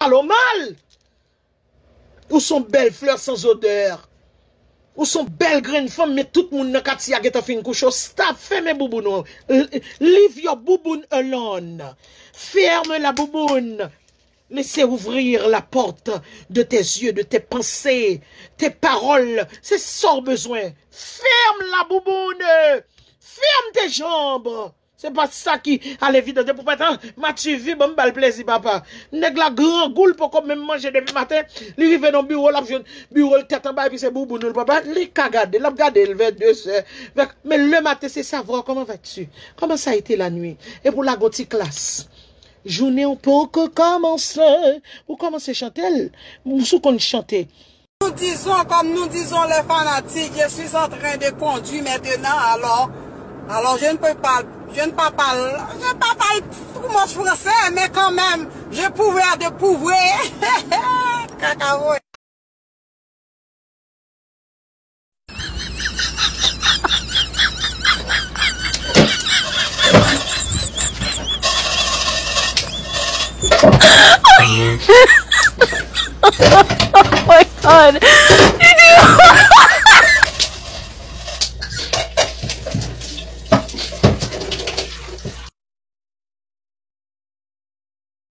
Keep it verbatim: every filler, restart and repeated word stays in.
Pale w mal. Ou se yon bèl flè sans odè. Ou se yon bèl grenn fanm, men tout moun nan katye a gentan fin kouche w. Stop, fèmen bouboun ou. L- Leave your bouboun alone. Ferme la bouboune. Laissez ouvrir la porte de tes yeux, de tes pensées, tes paroles. Se sa w bezwen. Ferme la bouboune. Ferme tes jambes. Se pa sa ki a levidans. Depi w pa tan, Mativi, ban m ba l plezi, papa. Nèg la grangou, l poko menm manje depi maten. Li rive nan biwo, l ap jwenn biwo l tèt anba, epi se bouboun ou l papa. Li ka gade, l ap gade l vè de zè. Vè- Men le matin, c'est savoir comment vas-tu? Comment ça a été la nuit? Epi w lage yon ti klas. Jounen w poko kòmanse. Ou kòmanse chante l. Ou sou konn chante. Nous disons, comme nous disons les fanatiques, je suis en train de conduire maintenant, alors, alors je ne peux pas, je ne peux pas, je ne peux pas parler too much français, mais quand même, je pouvais de prouver. Cacahuète. Oh my god.